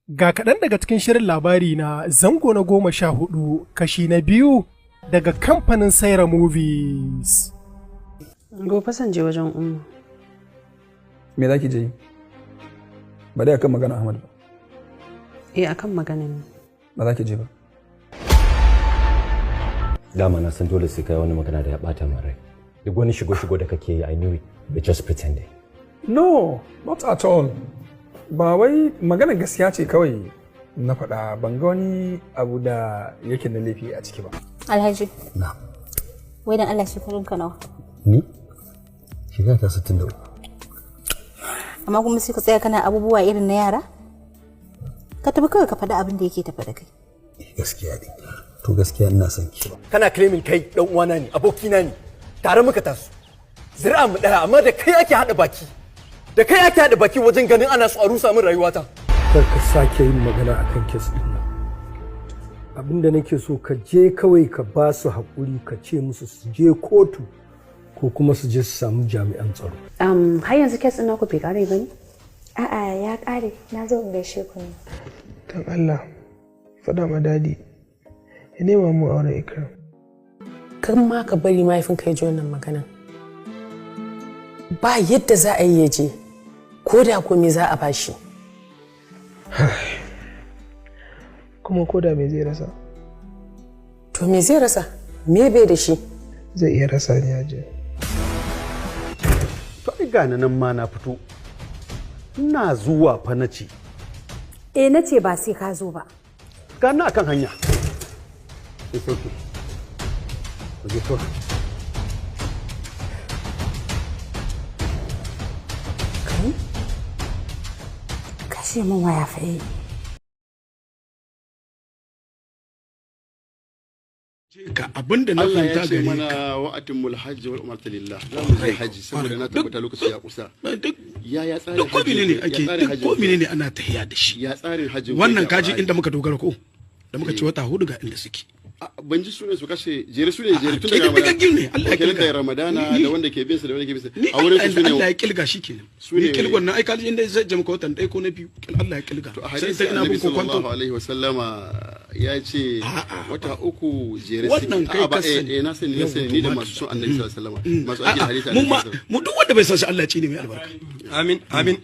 Ga kaɗan daga cikin shirin labari na zango na 14, kashi na 2, daga kamfanin Saira Movies. Gobe zan je wajen Umma. Me za ki je yi? Ba dai akan magana Ahmad ba? Eh, akan maganan ne. Ba za ki je ba. Dama na san dole sai kai wani magana da ya bata min rai. Duk wani shigo-shigo da kake yi, I knew it. You're just pretending. No, not at all. Ba wai magana, gaskiya ce kawai na faɗa. Ban ga wani abu da yake na laifi a ciki ba. Alhaji. Na. Wai dan Allah, shekarun ka nawa? Ni? Shekara ta 63. Amma kuma sai ka tsaya kana abubuwa irin na yara? Ka tafi kawai, ka faɗi abin da yake tafi da kai. Gaskiya ne. To, gaskiya ina son ki. Kana claiming kai dan uwana ne, abokina ne, tare muka taso, zuri'a mu daya, amma da kai ake hada baki, da kai ake hada baki wajen ganin ana so a rusa min rayuwata. Kar ka sake yin magana akan case din nan. Abinda nake so, ka je kawai ka ba su haƙuri, ka ce musu su je kotu ko kuma su je su samu jami'an tsaro. Har yanzu case ɗin naku bai kare ba ne? A'a, ya ƙare. Na zo in gaishe ku ne. Don Allah, faɗa ma Daddy ya nema mu auren Ikram. Kan ma ka bari mahaifinka ya ji wannan magana. Ba yadda za a yi ya je, ko da ko me za a bashi. Kuma ko da me zai rasa? To, me zai rasa? Me bai da shi? Zai iya rasa ni, Hajiya. To, ai gani nan ma na fito. Ina zuwa fa na ce. Eh, na ce ba sai ka zo ba. Gani akan hanya. It's okay. Ku je kawai. Kai? Kashe min waya fa yi. Ka abinda na Allah ya fahimta ce gare mana ka. Wa'atin haji wal umrata lillah. Za mu je haji saboda na tabbata lokaci ya kusa. Ya tsarin Duk ko hajjin menene ya ake tsarin duk hajjin ko ku? menene ana tahiya da shi. Ya tsarin hajjin ku Wannan yake a kaji Qur'ani? inda muka dogara ko da muka ce wata 4, ga inda suke. Ban ji sunan su, kashe jere su ne, jere tun daga Ƙididdigaggu ne, Allah ya Kenan kilga. da Ramadana da wanda ke bin sa da wanda ke bin sa Ni a wurin Allah su ne. Allah ya kilga shi kenan. Su ne Ni kilgon nan ai kaji inda zai jama watan ɗaya ko na biyu, Allah ya kilga. To, a Sai hadisi sai ina Annabi bin kokwanto. sallallahu alaihi wasallama ya ce wata 3 jere suke. Wannan kai A'a, ba ka eh sani. eh, na sani, na Yawwa, sani to ni da ma masu son Annabi sallallahu alaihi wasallama, masu aiki da A'a, hadisi mu Annabi ma sallallahu alaihi mu duk wanda bai san shi, Allah ya ci ne mai albarka. Amin, amin.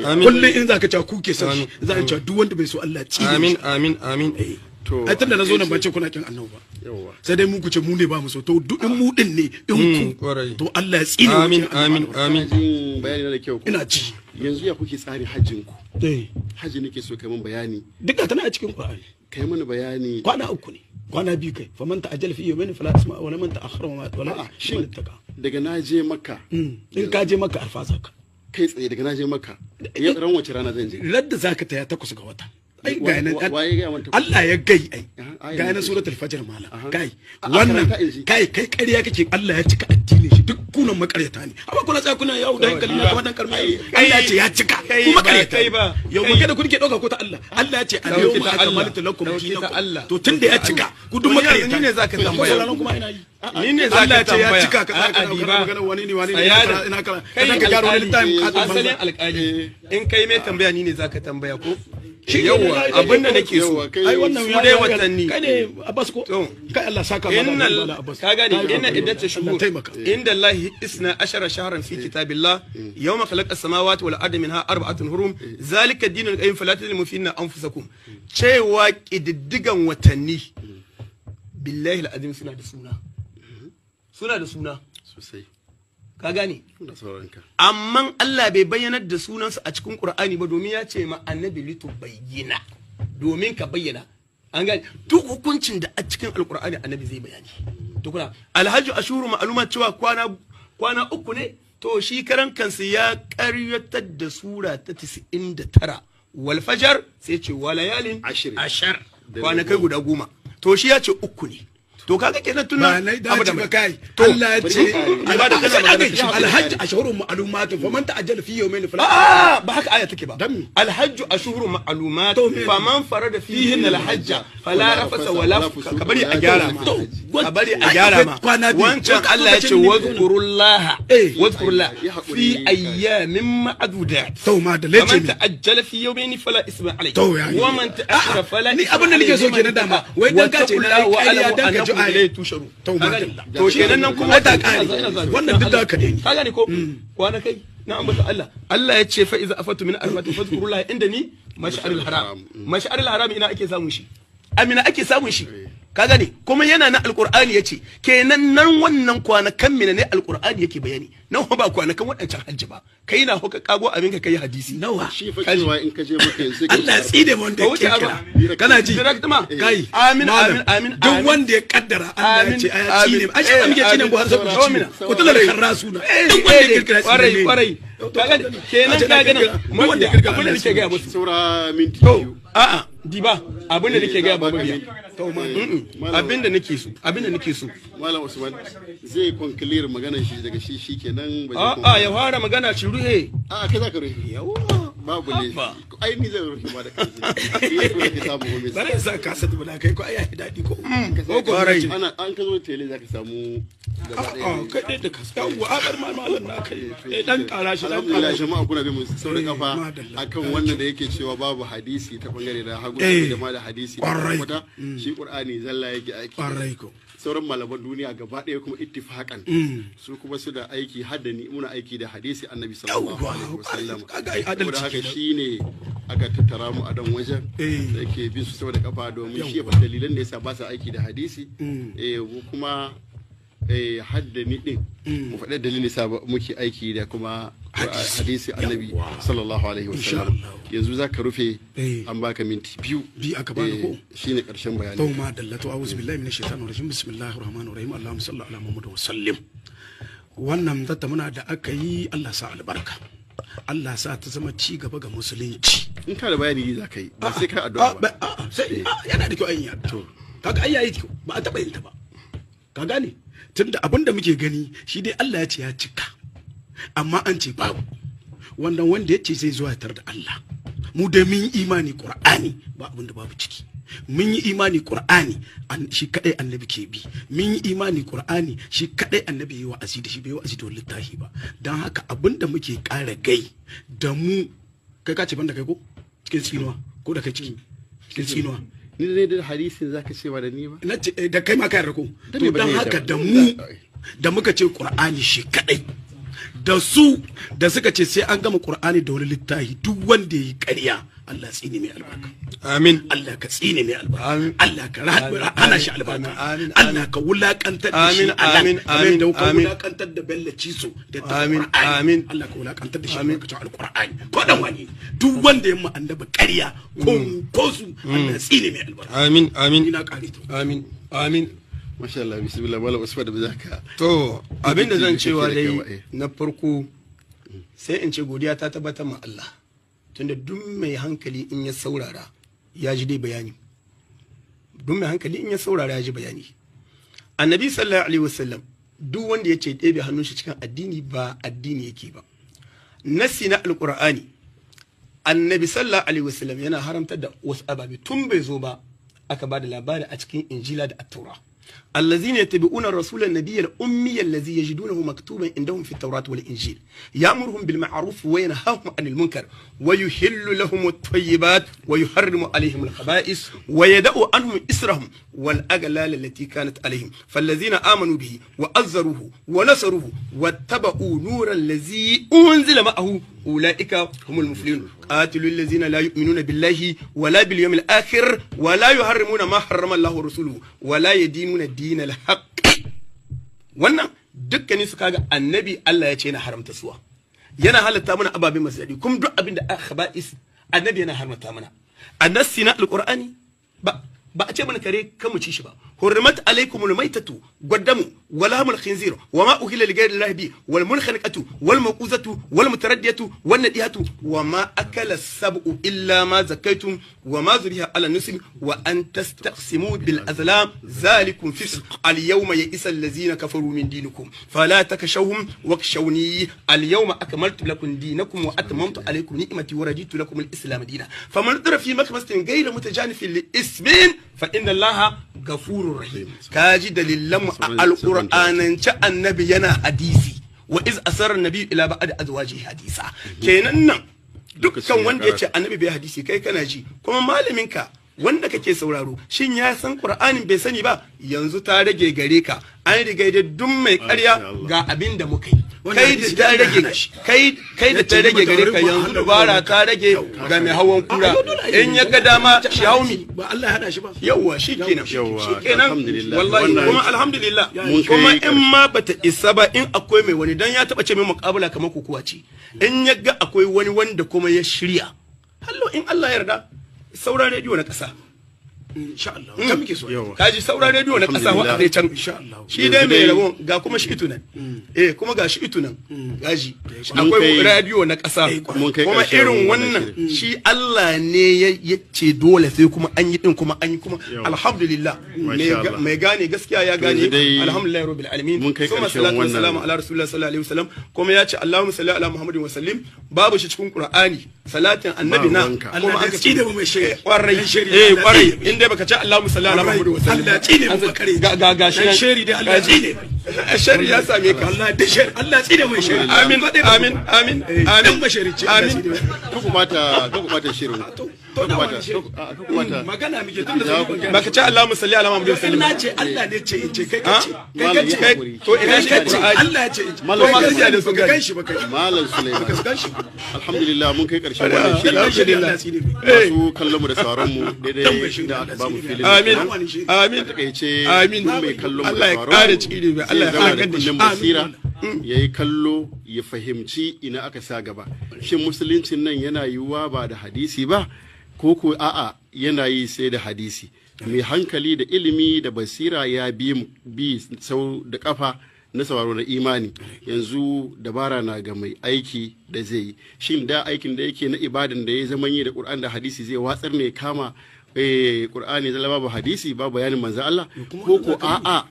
Amin. Kullum in zaka cewa ku ke san shi, za a cewa duk wanda bai so, Allah ya ci ne. Amin, amin, amin. To, ai tunda na zo nan ban ce kuna kin Annabi ba. Yawwa. Sai dai mu ku ce mu ne ba mu so. To, duk in mu din ne in ku, to Allah ya tsine mu Amin, kin Annabi amin, albarka. amin. Jin bayani na da kyau ko? Ina ji. Yanzu ya kuke tsarin hajjin ku? Eh. Haji nake so kai mun bayani. Duka tana a cikin Qur'ani. Kai mana bayani. Kwana 3 ne, kwana 2 kai. Faman ta'ajjal fi yawmin fala isma wa man ta'akhkhara wa wala A'a, shin ittaka. Daga na je Makka? In ka je Makka, Arfa zaka. Kai tsaye daga na je Makka, ya ran wace rana zan je? Ladda zaka taya 8 ga wata. Ai ga nan Waye ga manta? Allah ya gai ai. Ayan Ga nan ne. suratul Fajr, malam. Kai A wannan karanta in ji. Kai, kai, ƙarya kake. Allah ya cika addinin shi. Duk kunan makaryata ne. Amma kuna tsaya kuna yawo da hankali na kamar dan karmi. Allah ya ce ya cika. Kai Ku ba, makaryata. kai ba. Yau Kai. magana kun ke dauka ko ta Allah. Allah ya ce al-yawma Dauki ta Allah. akmaltu lakum Dauki ta dinakum. Allah. To, tunda ya cika, ku duk Wani yanzu makaryata. ni ne zaka Ko tambaya. sauraron kuma ina yi. Ni ne zaka Allah ya ce ya tambaya. cika, ka tsaya A'a, kana diba. magana wani ne, wani ne, Tsaya da- ina kara. Kai Ka gyara wani alƙali, littafin katin banza. asalin alƙali in kai mai tambaya, ni ne zaka tambaya ko? Shi Yawwa, abin da nake so ai wannan su dai watanni kai ne Abbas ko? Kai, Allah saka ma da inna albarka, Abbas. ka gane, Kai inna hakuri. iddata Allah shuhur taimaka. inda Allahi 12 shahran fi kitabillah yawma khalaqa samawati wal arda minha arba'atun hurum zalika dinul qayyim fala tadlimu fihinna anfusakum. Cewa kididdigan watanni, billahi alazim, suna da suna, suna da suna Sosai. Ka gane? Ina sauraron ka. Amma Allah bai bayyanar da sunansa a cikin Qur'ani ba, domin ya ce ma Annabi litu bayyana, domin ka bayyana. An gane? Duk hukuncin da a cikin Alqur'ani, Annabi zai bayani. To, kuna alhaji ashuru ma'luma cewa kwana 3 ne. To, shi karan kansa ya karyatar da sura ta 99, wal fajar, sai ce wa layalin ashar, kwanakai guda 10. To, shi ya ce 3 ne. To kaga kenan tun nan ba na dace ba kai. Allah ya ce alhajj ashhurun ma'lumat faman ta'ajjala fi yawmayn fala. A ba haka aya take ba. Alhajj ashhurun ma'lumat faman farada fihin alhajja fala rafasa wala, ka bari a gyara ma, ka bari a gyara ma. Wancan Allah ya ce wazkurullaha wazkurullaha fi ayyamin ma'dudat. To ma da lece faman ta'ajjala fi yawmayn fala isma alayhi wa man ta'akhkhara fala. Ni abin da nake so kenan dama wai dan ka ce na ƙarya dan ka ji aya. Tusharu. To to kenan nan kuma ta kare wannan duk da haka ne. Ka gane ko kwana kai na ambata Allah. Allah ya ce fa iza afatu min arfati fadhkurullaha inda ni mash'aril haram. Mash'aril haram ina ake samun shi? Amina ake samun shi. Ka gane kuma yana na alqur'ani yace kenan nan wannan kwanakan mina ne alqur'ani yake bayani nan ba kwanakan wadancan hajji ba. Kai na hoka kago abin ka kai hadisi nawa shi fa cewa in ka je maka yanzu Allah ya tsine mu wanda yake kira kana ji kai. Amin amin amin. Duk wanda ya kaddara Allah ya ce ai ya tsine ai shi muke tsine mu har sai ku ko tana da karra suna duk wanda ya kirkira tsine. Kwarai kwarai. Kenan ka ga nan wanda ya kirkira abin da nake ga musu saura minti biyu. A'a diba abin da nake ga mabiya abin da nake so, abin da nake so Malam Usman zai conclude maganar shi daga shi shikenan ba zai. A'a ya fara magana shi ruhe. A'a kai zaka ruhe. Yawa babu ne ai ni zan ruhe ma da kansa. Ni ko samu bare sa ka sadu bala kai ko ai ya dadi ko ko ana an ka zo tele zaka samu gaba daya. Kai dai da ka yawa a bar malam na kai dan kara shi dan kara. Jama'a kuna bi mu saurin kafa akan wannan da yake cewa babu hadisi ta bangare da hagu da ma da hadisi kwata shi Qur'ani zalla yake aiki. Sauran malaman duniya gaba ɗaya kuma ittifaqan su kuma su da aiki haddani muna aiki da hadisi Annabi sallallahu alaihi wasallam. Saboda haka shine aka tattara mu a dan wajen da yake bin su saboda kafa domin shi ba dalilan da yasa ba su aiki da hadisi. Mu kuma haddani din mu faɗi dalilin yasa muke aiki da kuma hadisi Annabi sallallahu alaihi wasallam. Yanzu zaka rufe an baka minti biyu bi aka bani ko shine karshen bayani. To ma dallatu a'udhu billahi minash shaitanir rajim bismillahir rahmanir rahim allahumma salli ala muhammad wa sallim. Wannan tattamuna da aka yi Allah sa albarka, Allah sa ta zama ci gaba ga musulunci. In ka da bayani za ka yi ba sai ka addu'a ba. Sai yana da kyau an yi addu'a. Kaga ai yayi kyau ba a taba yin ta ba. Ka gane tunda abin da muke gani shi dai Allah ya ce ya cika amma an ce babu wannan wanda ya ce zai zuwa tar da Allah. Mu dai mun yi imani Qur'ani ba abin da babu ciki. Mun yi imani Qur'ani shi kadai annabi ke bi. Mun yi imani Qur'ani shi kadai annabi yi wa'azi da shi bai wa'azi da wani littafi ba. Dan haka abin da muke ƙara gai da mu kai ka ce banda kai ko cikin tsinuwa ko da kai ciki cikin tsinuwa ni dai da hadisin zaka ce ba da ni ba na ce da kai ma kai rako. To dan haka da mu da muka ce Qur'ani shi kadai da su da suka ce sai an gama Qur'ani da wani littafi duk wanda yayi ƙarya Allah tsine mai albarka. Amin. Allah ka tsine mai albarka. Amin. Allah ka hana shi albarka. Amin. Allah ka wulakantar da shi. Amin. Amin. Da ka wulakantar da Bello Ciso da ta Amin. Amin. Allah ka wulakantar da shi albarkacin Alqur'ani. Ko dan wani duk wanda ya mu annabi ƙarya ko mu ko su Allah tsine mai albarka. Amin. Amin. Ina ƙare to. Amin. Amin. Masha Allah bismillah malam Usman da zaka. To abinda zan cewa dai na farko sai in ce godiya ta tabbatar ma Allah. Tunda duk mai hankali in ya saurara ya ji dai bayani. Duk mai hankali in ya saurara ya ji bayani. Annabi sallallahu alaihi wasallam duk wanda ya ce ɗebe hannun shi cikin addini ba addini yake ba. Nassi na alqur'ani annabi sallallahu alaihi wasallam yana haramtar da wasu ababe tun bai zo ba aka ba da labari a cikin injila da attaura. الذين يتبعون الرسول النبي الأمي الذي يجدونه مكتوبا عندهم في التوراة والإنجيل يأمرهم بالمعروف وينهاهم عن المنكر ويحل لهم الطيبات ويحرم عليهم الخبائث ويدع عنهم إسرهم والأغلال التي كانت عليهم فالذين آمنوا به وأزروه ونصروه واتبعوا نور الذي أنزل معه أولئك هم المفلحون قاتلوا الذين لا يؤمنون بالله ولا باليوم الآخر ولا يحرمون ما حرم الله ورسوله ولا يدينون دين الحق. Wannan dukkanin su kaga annabi Allah ya ce yana haramta suwa, yana halatta mana ababe masu daɗi, kuma duk abin da aka khaba'is annabi yana haramta mana. Annasi na alqur'ani ba a ce mana kare kan mu ci shi ba. Hurrimat alaikumul maitatu waddamu wa lahmul khinzir wa ma uhilla li ghayri llahi bi wal munkhaniqatu wal mawquzatu wal mutaraddiyatu wan nadihatu wa ma akala sab'u illa ma zakaytum wa ma zubiha ala nusbi wa an tastaqsimu bil azlam zalikum fisq. Al yawma ya'isa allazina kafaru min dinikum fala takashawhum wakshawni. Al yawma akmaltu lakum dinakum wa atmamtu alaykum ni'mati wa raditu lakum al islam dinan. Faman dhara fi makmasatin ghayra mutajanifin li ismin fa inna allaha ghafurur rahim. Kaji dalilan mu a alqur'anance, annabi yana hadisi wa iz asarra nabi ila ba'd azwaji hadisa. Kenan nan dukkan wanda ya ce annabi bai hadisi, kai kana ji, kuma malaminka wanda kake sauraro, shin ya san Qur'anin? Bai sani ba. Yanzu ta rage gare ka, an riga da duk mai ƙarya ga abin da muka yi. Kai da ta rage, kai da ta rage gare ka, yanzu dubara ta rage ga mai hawan kura, in ya ga dama shi haumi. Ba Allah ya hada shi ba. Yawwa, shikenan. Yawwa, shikenan. Alhamdulillah. Wallahi kuma alhamdulillah. Mun kai kuma in ma bata isa ba, in akwai mai wani dan ya taba ce mai muƙabala kamar kokuwa ce, in ya ga akwai wani wanda kuma ya shirya hallo, in Allah ya yarda, sauran rediyo na ƙasa. Insha Allah ta muke so. Kaji, sauran rediyo na ƙasa wa zai can. Insha Allah. Shi dai mai rabon ga kuma shi itu nan, eh, kuma ga shi itu nan, gaji akwai rediyo na ƙasa. Mun kai kuma ƙarshen irin wannan wannan shi Allah ne ya ce dole sai kuma an yi din, kuma an yi, kuma alhamdulillah. Masha Allah. Mai gane gaskiya ya To yanzu gane. dai Alhamdulillah rabbil alamin. mun kai Summa ƙarshen salatu wannan. wassalamu ala rasulillah sallallahu alaihi wasallam. Kuma ya ce Allahumma salli ala Muhammadin wa sallim, babu shi cikin Qur'ani salatin annabi Ba na ruwanka. kuma Allah aka ya tsine mu mai shiri. Kwarai. Dan shiri, Eh, Allah ya kwarai. tsine. In dai baka ce Allahumma salli ala Muhammadin wa sallim. Allah ya tsine mu bakare. Ga shi Dan nan. shiri dai Allah ya tsine. Shari ya same ka. Allah da shiri, Allah ya tsine mai shiri. Amin, amin, amin, amin. Dan bashiri ce Allah ya Amin. tsine mai. Ka ku bata shirin. To Ka da ku wani bata shiri. ka ku bata. Magana muke tun da Ya sai ku- magana. Baka ce Allahumma salli ala Muhammadin wa sallim. Na ce Allah ne ce in ce, kai ka ce. Kai Malam ka ya ce. hakuri. To ina Kai shi ka ce Qur'ani? Allah ya ce in ce. Malam To Suleiman. gaskiya ne sun gan shi ba kai. Malam Suleiman. Baka gan shi ba. Alhamdulillah, mun kai karshen wannan shiri. Alhamdulillah. Masu kallon mu da sauran mu, daidai da aka ba mu filin. Amin. Kenan. Amin. A takaice, Amin. duk mai kallon mu da Allah ya sauraron ƙara mu ciki da Allah ya zai zauna da haɗa da shi. kunnen basira, ya yi kallo, ya fahimci ina aka sa gaba. Shin musuluncin nan yana yiwuwa ba da hadisi ba, ko ko a'a yana yi sai da hadisi? Mai hankali da ilimi da basira ya bi sau da kafa na sauraro na imani. Yanzu dabara na ga mai aiki da zai yi. Shin da aikin da yake na ibadan da ya zama yi da Qur'an da hadisi zai watsar ne, kama Qur'ani zalla, babu hadisi, babu bayanin manzon Allah, ko ko a'a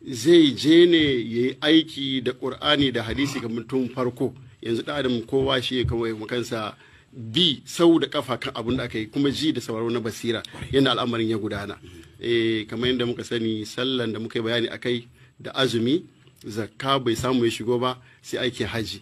zai je ne ya yi aiki da Qur'ani da hadisi kamar tun farko? Yanzu da adam kowa shi ya kawai kansa bi sau da kafa kan abin da aka yi, kuma ji da sauraro na basira yadda al'amarin ya gudana. Kamar yadda muka sani, sallan da muka yi bayani akai da azumi, zakka bai samu ya shigo ba, sai aikin haji.